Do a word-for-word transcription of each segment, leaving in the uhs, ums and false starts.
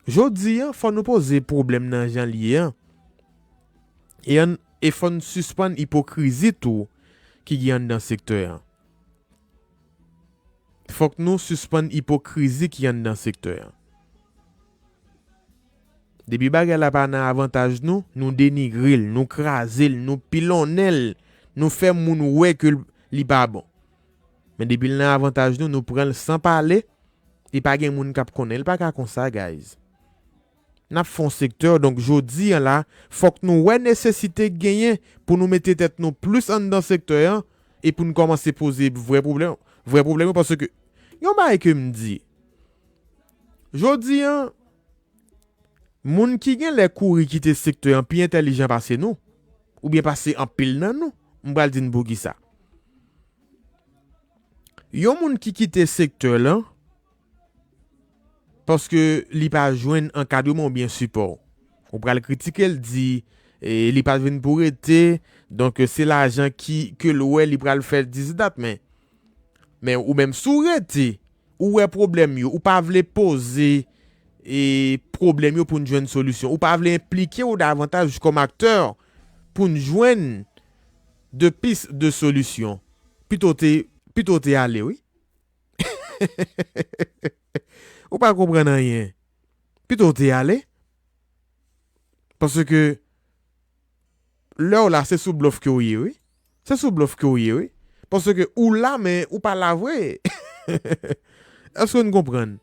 Jodi a, fò nou poze pwoblèm nan jan l ye an. E, ann, e fò n sispann ipokrizi tou ki gen anndan sektè an. Fòk nou sispann ipokrizi ki anndan sektè an. Depi bagay la pa nan avantaj nou, nou denigre l, nou kraze l, nou pilonnen l, nou fè moun wè ke l, li pa bon. Men depi l nan avantaj nou, nou pran l san pale, e pa gen moun k ap konnen. Li pa ka konsa, guys. N ap fè yon sektè, donk jodi a la, fòk nou wè nesesite k genyen pou nou mete tèt nou plis anndan sektè an e pou n kòmanse poze vrè pwoblèm, vrè pwoblèm yo, paske yon bagay ke m di, jodi a, moun ki genlè kouri kite sektè an pi entèlijan pase nou, oubyen pase anpil nan nou. M pral di n poukisa. Yon moun ki kite sektè lan, paske li pa jwenn ankadreman oubyen sipò. Ou pral kritike l, di, e, li pa vin pou rete, donk, se lajan ki, ke l wè li pral fè dis dat, men, men ou menm si w rete, ou wè pwoblèm yo, ou pa vle poze, e, pwoblèm yo pou n jwenn solisyon. Ou pa vle enplike w davantaj kòm aktè pou n jwenn de pis de solisyon. Pito w te, pito w te ale, wi. Ou pa konprann anyen. Pito w te ale. Paske lè w la, se sou blòf ke w ye, wi. Se sou blòf ke w ye, wi. Paske ou la, men ou pa la vre. Èske n konprann?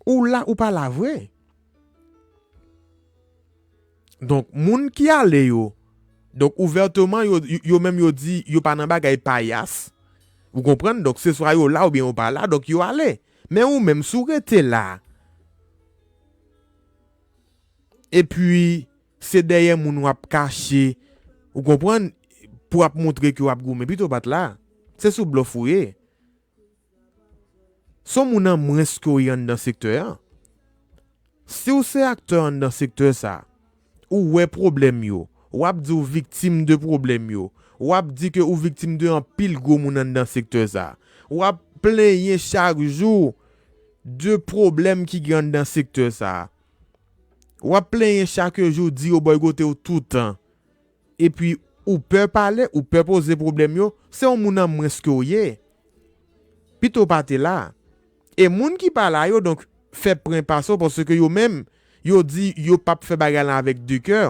Ou la, ou pa la vre. Donk, moun ki ale yo, donk, ouvèteman, yo, yo, yo menm yo di yo pa nan bagay payas. Ou konprann? Donk, se swa yo la oubyen yo pa la, donk yo ale. Men ou menm, si w rete la, epi se dèyè moun w ap kache, ou konprann, pou w ap montre ke w ap goumen, pito w pa t la. Se sou blòf ou ye. Se yon moun an mwens ke w ye anndan sektè a. Si w se aktè anndan sektè sa, ou wè pwoblèm yo, w ap di w viktim de pwoblèm yo, w ap di ke ou viktim de anpil gwo moun anndan sektè sa, w ap plenyen chak jou de pwoblèm ki gen anndan sektè sa, w ap plenyen chak jou, di yo bòykote w toutan, epi ou pè pale, ou pè poze pwoblèm yo, se yon moun an mwens ke w ye. Pito w pa te la. E moun ki pa la yo, donk, fè pran pase w, paske yo menm, yo di yo p ap fè bagay la avèk de kè.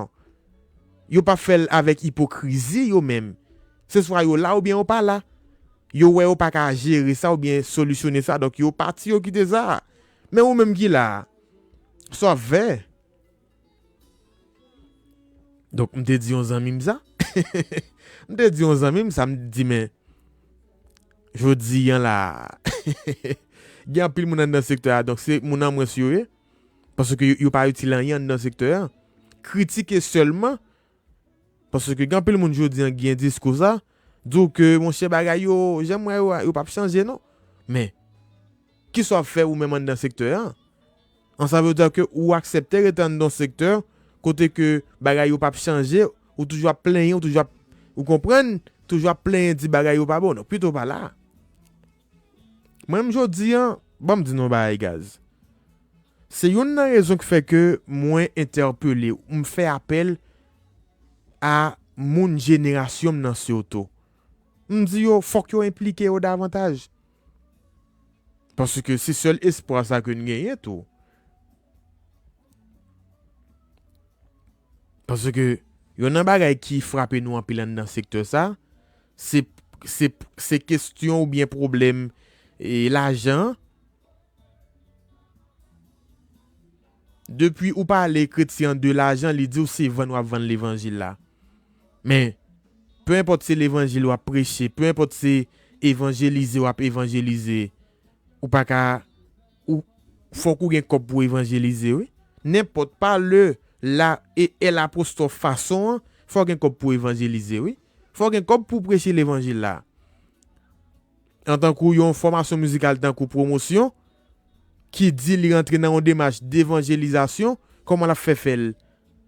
Yo p ap fè l avèk ipokrizi, yo menm. Se swa yo la oubyen yo pa la. Yo wè yo pa ka jere sa oubyen solisyone sa, donk yo pati, yo kite sa. Men ou menm ki la, sa w ap fè? Donk, m te di yon zanmi m sa. M te di yon zanmi m sa, m di, men, jodi a la, gen anpil moun anndan sektè a, donk se moun an mwens yo ye. Paske yo, yo pa itil anyen anndan sektè a. Kritike sèlman. Paske gen anpil moun jodi a ki gen diskou sa, di w ke, monchè, bagay yo, jan m wè yo a, yo p ap chanje, non. Men, kisa w ap fè ou menm anndan sektè a? An, sa vle di ke ou aksepte rete anndan yon sektè kote ke bagay yo p ap chanje, ou toujou ap plenyen, ou toujou ap, ou konprann, toujou ap plenyen, di bagay yo pa bon. Non, pito w pa la. Mwen menm jodi a, ban m di nou yon bagay, guys. Se youn nan rezon ki fè ke mwen entèpele, m fè apèl a moun jenerasyon m nan sitou. M di yo, fòk yo enplike yo davantaj. Paske se sèl espwa sa ke n genyen tou. Paske youn nan bagay ki frape nou anpil anndan sektè sa, se, se, se kesyon oubyen pwoblèm, e, lajan. Depi ou pale kretyen de lajan, li di w se vann w ap vann levanjil la. Men, pe enpòt se levanjil w ap preche, pe enpòt se evanjelize w ap evanjelize, ou pa ka, ou, fòk ou gen kòb pou w evanjelize, wi. Nenpòt, pa le, la, e, e l apostwòf fason an, fò w gen kòb pou w evanjelize, wi. Fò w gen kòb pou w preche levanjil la. Antankou yon fòmasyon mizikal tankou Pwomosyon, ki di li rantre nan yon demach devanjelizasyon, kòman l ap fè fè l?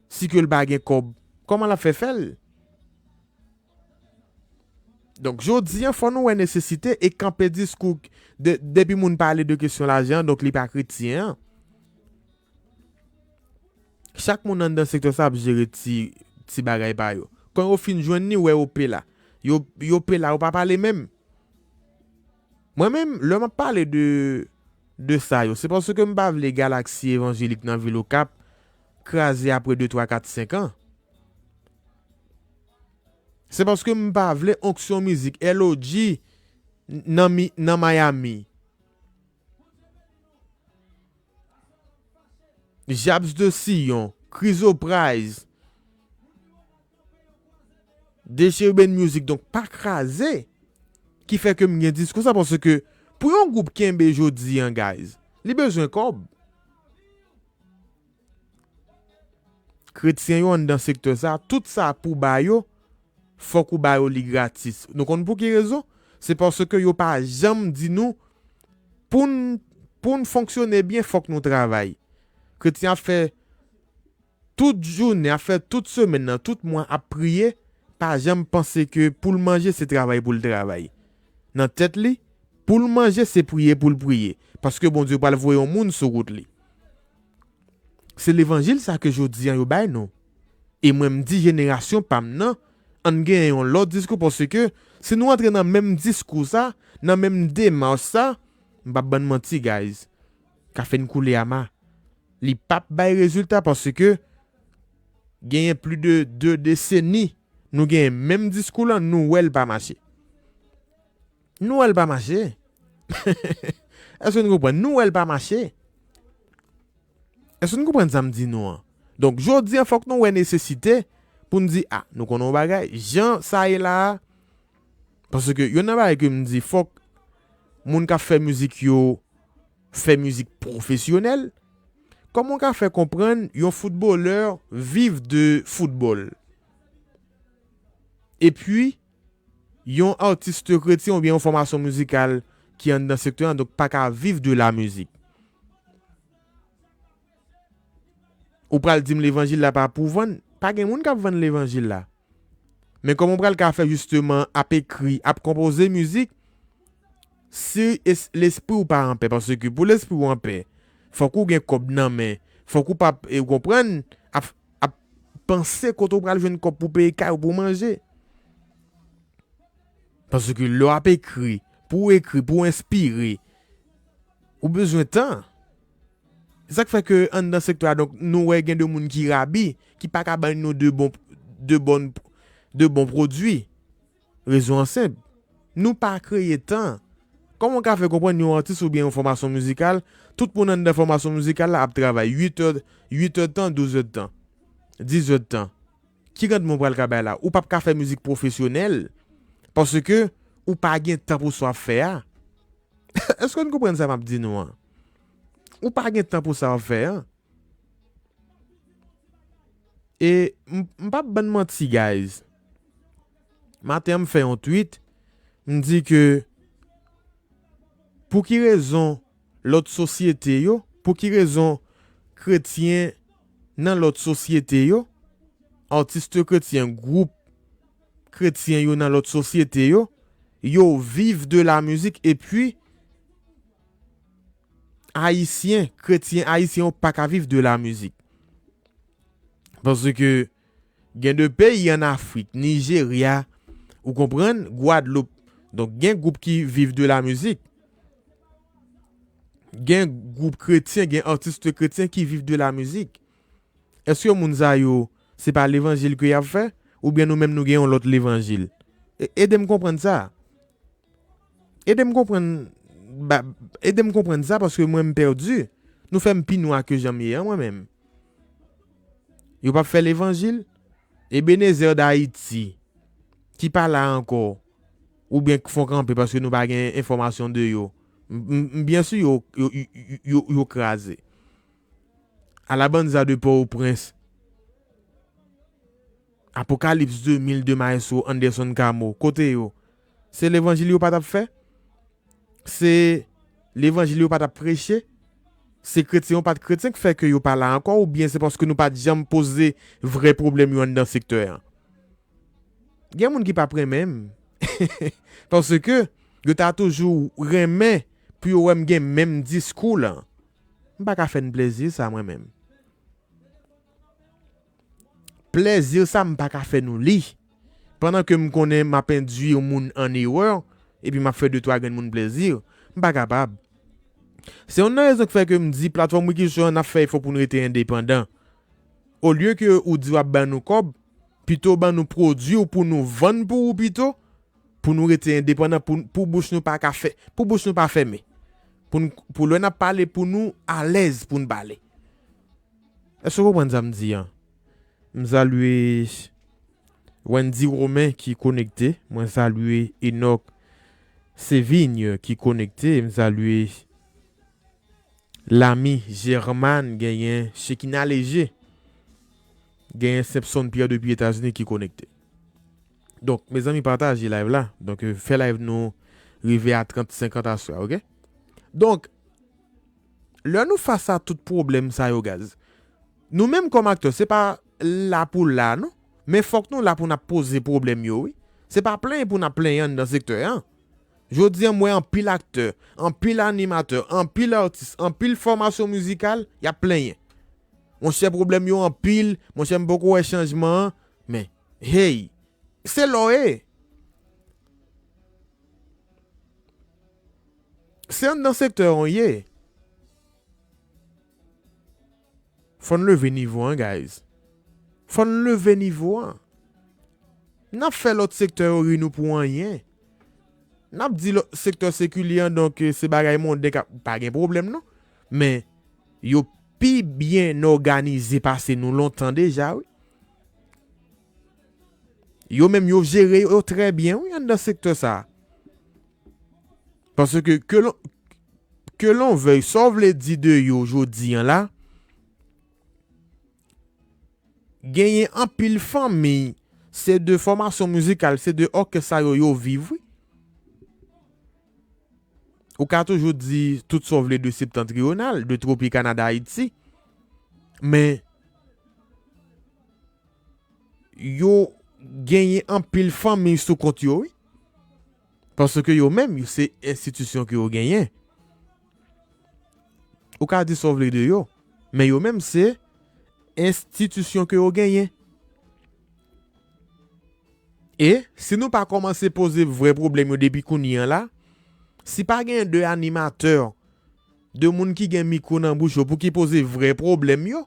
Si ke l pa gen kòb, kòman l ap fè fè l? Donk, jodi a, fò nou wè nesesite e kanpe diskou de, depi moun pale de kesyon lajan, donk li pa kretyen an. Chak moun anndan sektè sa ap jere ti, ti bagay pa yo. Kan yo fin jwenn li, wè yo pela. Yo, yo pela, yo pa pale menm. Mwen menm, lè m ap pale de, de sa yo, se paske m pa vle Galaksi Evanjelik nan vil Okap kraze apre de, twa, kat, senk an. Se paske m pa vle Onksyon Mizik, L O G nan, mi, nan Miami. Jabs de Sion, Krizo Prize, Decherubin Music, donk pa kraze, ki fè ke m gen diskou sa, paske pou yon gwoup kenbe jodi an, guys, li bezwen kòb. Kretyen yo anndan sektè sa, tout sa pou ba yo, fòk ou ba yo li gratis. Nou konn pou ki rezon? Se paske yo pa janm di nou, pou n, pou n fonksyone byen, fòk nou travay. Kretyen ap fè tout jounen, ap fè tout semèn nan, tout mwa ap priye, pa janm panse ke pou l manje se travay pou l travay. Nan tèt li, pou l manje se priye pou l priye, paske Bondye pral voye yon moun sou wout li. Se levanjil sa ke jodi an yo bay nou. E mwen m di jenerasyon pa m nan, ann genyen yon lòt diskou, paske si nou antre nan menm diskou sa, nan menm demach sa, m p ap bann manti, guys, ka fè n koule ama. Li p ap bay rezilta paske genyen plis de de deseni nou genyen menm diskou lan, nou wè l pa mache. Nou wè l pa mache. Èske nou konprann? Nou wè l pa mache. Èske nou konprann sa m di nou an? Donk, jodi an, fòk nou wè nesesite pou n di, a, nou konnen yon bagay, jan sa ye la a, paske youn nan bagay ke m di, fòk moun k ap fè mizik yo fè mizik pwofesyonèl. Kòman w ka fè konprann yon foutbolè viv de foutbòl? Epi, yon atis kretyen oubyen yon fòmasyon mizikal ki anndan sektè an, donk pa ka viv de la mizik. Ou pral di m levanjil la pa pou vann? Pa gen moun k ap vann levanjil la. Men kòman w pral ka fè jisteman ap ekri, ap konpoze mizik, si es-, lespri w pa anpè? Paske pou lespri w anpè, fòk ou gen kòb nan men, fòk ou pa, e, ou konprann, ap, ap panse kote w pral jwenn kòb pou peye kay ou, pou manje. Paske lè w ap ekri, pou w ekri, pou w enspire, ou bezwen tan. Se sa k fè ke anndan sektè a, donk, nou wè gen de moun ki rabi, ki pa ka bay nou de bon, de bon, de bon pwodui. Rezon an senp. Nou pa kreye tan. Kòman w ka fè konprann yon atis oubyen yon fòmasyon mizikal, tout moun anndan fòmasyon mizikal la ap travay uit è, uit è tan, douz è tan, diz è tan. Ki randman w pral ka bay la? Ou p ap ka fè mizik pwofesyonèl paske ou pa gen tan pou sa w ap fè a. Èske n konprann sa m ap di nou an? Ou pa gen tan pou sa w ap fè a. E m, m p ap bann manti, guys. Maten an, m fè yon tweet, m di ke pou ki rezon lòt sosyete yo, pou ki rezon kretyen nan lòt sosyete yo, atis kretyen, gwoup kretyen yo nan lòt sosyete yo, yo viv de la mizik, epi Ayisyen, kretyen ayisyen yo pa ka viv de la mizik. Paske gen de peyi ann Afrik, Nijerya, ou konprann, Gwadloup. Donk, gen gwoup ki viv de la mizik. Gen gwoup kretyen, gen atis kretyen ki viv de la mizik. Èske moun sa yo, se pa levanjil ke y ap fè? Oubyen nou menm nou gen yon lòt levanjil? E-, ede m konprann sa. Ede m konprann, ba, ede m konprann sa paske mwen m pèdi. Nou fè m pi nwa ke jan m ye an mwen menm. Yo p ap fè levanjil? Ebenezer Dayiti, ki pa la ankò, oubyen k fon kanpe paske nou pa gen enfòmasyon de yo. M, m, m byen si yo, yo, yo, yo, yo kraze. Alabanza de Pòtoprens. Apokalips de mil de Maestro Anderson Camo, kote yo? Se levanjil yo pa t ap fè? Se levanjil yo pa t ap preche? Se kretyen yo pa t kretyen k fè ke yo pa la ankò, oubyen se paske nou pa t janm poze vrè pwoblèm yo anndan sektè an? Gen moun ki p ap renmen m. Paske yo ta toujou renmen pou yo wè m gen menm diskou lan. M pa ka fè n plezi sa mwen menm. plèzi sa, m pa ka fè nou li. Pandan ke m konnen m ap endwi moun an erè, epi m ap fè de twa grenn moun plèzi, m pa kapab. Se youn nan rezon ki fè ke m di platfòm Ricky Show an ap fè efò pou n rete endepandan. Olye ke ou di w ap ban nou kòb, pito ban nou pwodui w pou nou vann pou ou pito, pou nou rete endepandan, pou, pou bouch nou pa ka fè, pou bouch nou pa fèmen. Pou n, pou lè n ap pale, pou nou alèz pou n pale. Èske w konprann sa m di an? M salye Wendy Romain ki konekte. Mwen salye Enoch Sevigne ki konekte. M salye Lami German, genyen Shekina Leger, genyen Simpson Pierre depi Etazini ki konekte. Donk, mezanmi, pataje live la. Donk, euh, fè live nou rive a trant, senkant aswè, oke? Donk, lè nou fas a tout pwoblèm sa yo, guys, nou menm kòm aktè, se pa la pou la, non. Men fòk nou la pou n ap poze pwoblèm yo, wi. Se pa plenyen pou n ap plenyen anndan sektè an. Jodi an, m wè anpil aktè, anpil animatè, anpil atis, anpil fòmasyon mizikal, y ap plenyen. Monchè, pwoblèm yo anpil, monchè, m poko wè chanjman an, men, hey, se la w ye. Se anndan sektè an w ye. Fò n leve nivo an, guys. Fò n leve nivo an. N ap fè lòt sektè yo ri nou pou anyen. N ap di lòt sektè sekilye an, donk, eh, se bagay monden k ap, pa gen pwoblèm, non. Men, yo pi byen òganize pase nou lontan deja, wi. Yo menm, yo jere yo trè byen, wi, anndan sektè sa a. Paske, ke l'on, ke l'on veuille, sa w vle di de yo jodi an la, genyen anpil fanmi, se de fòmasyon mizikal, se de òkès sa yo, yo viv, wi. Ou ka toujou di tout sa w vle de Septentrional, de Tropicana d'Haïti, men yo genyen anpil fanmi sou kont yo, wi. Paske yo menm, yo se enstitisyon ke yo genyen. Ou ka di sa w vle de yo, men yo menm se enstitisyon ke yo genyen. E si nou pa kòmanse poze vrè pwoblèm yo depi kounye an la, si pa gen de animatè, de moun ki gen mikwo nan bouch yo pou ki poze vrè pwoblèm yo,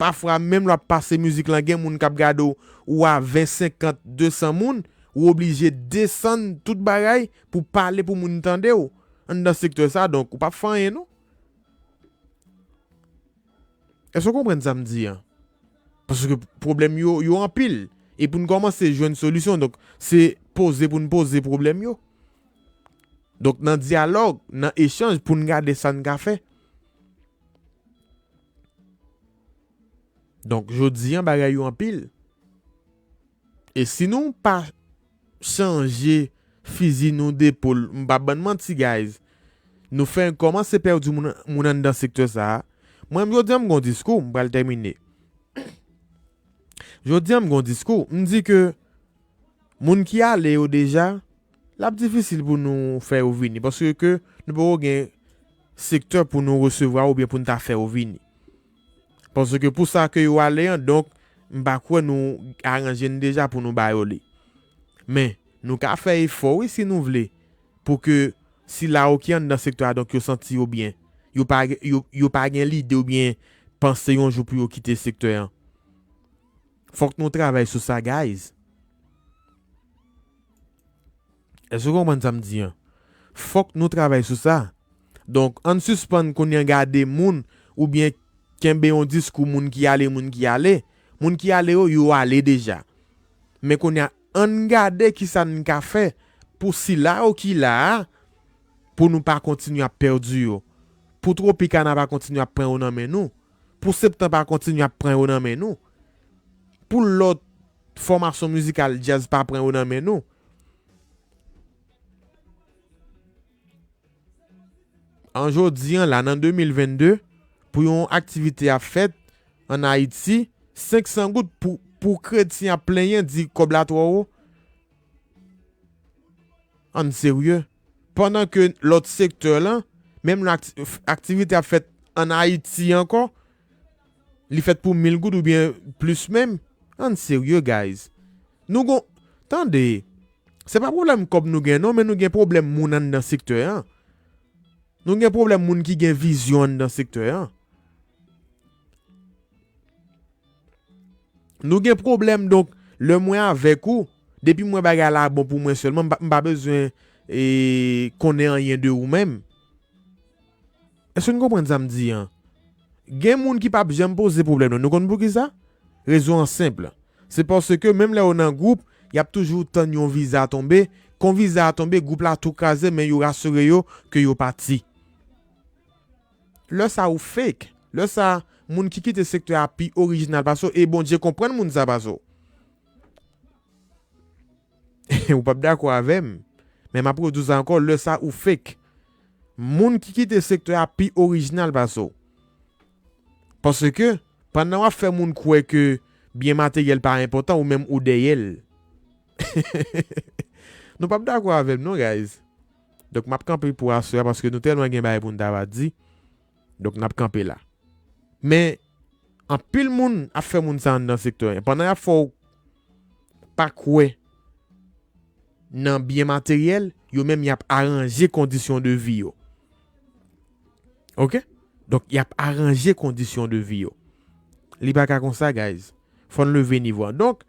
pafwa menm lè w ap pase mizik lan, gen moun k ap gade w, ou a ven, senkant, de san moun, ou oblije desann tout bagay pou pale pou moun tande w anndan sektè sa, donk ou p ap fè anyen non. Èske w konprann sa m di an? Paske pwoblèm yo, yo anpil. E pou n kòmanse jwenn solisyon, donk, se poze pou n poze pwoblèm yo. Donk, nan dyalòg, nan echanj, pou n gade sa n ka fè. Donk, jodi an, bagay yo anpil. E si nou pa chanje fizi nou depol, m p ap bann manti, guys. Nou fè kòmanse pèdi moun, moun anndan sektè sa a. Mwen, jodi an, m gon diskou, m pral tèmine. Jodi an, m gon diskou, m di ke moun ki ale yo deja, l ap difisil pou nou fè yo vini, paske ke nou poko gen sektè pou nou resevwa oubyen pou n ta fè yo vini. Paske pou sa ke yo ale an, donk, m pa kwè nou aranje n deja pou nou ba yo li. Men, nou ka fè efò, wi, si nou vle, pou ke sila yo ki anndan sektè a, donk, yo santi yo byen. Yo pa, yo, yo pa gen lide oubyen panse yon jou pou yo kite sektè an. Fòk nou travay sou sa, guys. Èske w konprann sa m di an? Fòk nou travay sou sa. Donk, ann sispann kounye an gade moun oubyen kenbe yon diskou moun ki ale, moun ki ale. Moun ki ale yo, yo ale deja. Men kounye a, ann gade kisa n ka fè pou sila yo ki la a, pou nou pa kontinye ap pèdi yo. Pou Tropicana pa kontinye ap pran yo nan men nou. Pou Septan pa kontinye ap pran yo nan men nou. Pou lòt fòmasyon mizikal djaz pa pran yo nan men nou. An jodi an la, nan de mil vennde, pou yon aktivite ap fèt ann Ayiti, senk san goud pou, pou kretyen ap plenyen, di kòb la twò wo. Ann serye. Pandan ke lòt sektè lan, menm lè akti-, aktivite ap fèt ann Ayiti ankò, li fèt pou mil goud oubyen plis menm. Ann serye, guys. Nou gon, tande, se pa pwoblèm kòb nou gen non, men nou gen pwoblèm moun anndan sektè an. Nou gen pwoblèm moun ki gen vizyon anndan sektè an. Nou gen pwoblèm, donk, lè mwen avèk ou, depi mwen bagay la bon pou mwen sèlman, m pa, m pa bezwen e, konnen anyen de ou menm. Èske n konprann sa m di an? Gen moun ki p ap janm poze pwoblèm nan. Nou konn poukisa? Rezon an senp. Se paske menm lè yo nan gwoup, y ap toujou tann yon viza tonbe. Kon viza a tonbe, gwoup la tou kraze, men yo rasire yo ke yo pati. Lè sa ou fake. Lè sa, moun ki kite sektè a pi orijinal pase w, e Bondye konprann moun sa pase w. Ou p ap dakò avè m, men m ap redi w sa ankò, lè sa ou fake. Moun ki kite sektè a pi orijinal pase w. Paske, pandan w ap fè moun kwè ke byen materyèl pa enpòtan, ou menm ou dèyè l. Nou p ap dakò avè m non, guys. Donk, m ap kanpe pou aswè a paske nou tèlman gen bagay pou n ta va di. Donk, n ap kanpe la. Men, anpil moun ap fè moun sa anndan sektè a. Pandan y ap fè w pa kwè nan byen materyèl, yo menm y ap aranje kondisyon de vi yo. Oke? Donk, y ap aranje kondisyon de vi yo. Li pa ka konsa, guys. Fò n leve nivo a. Donk,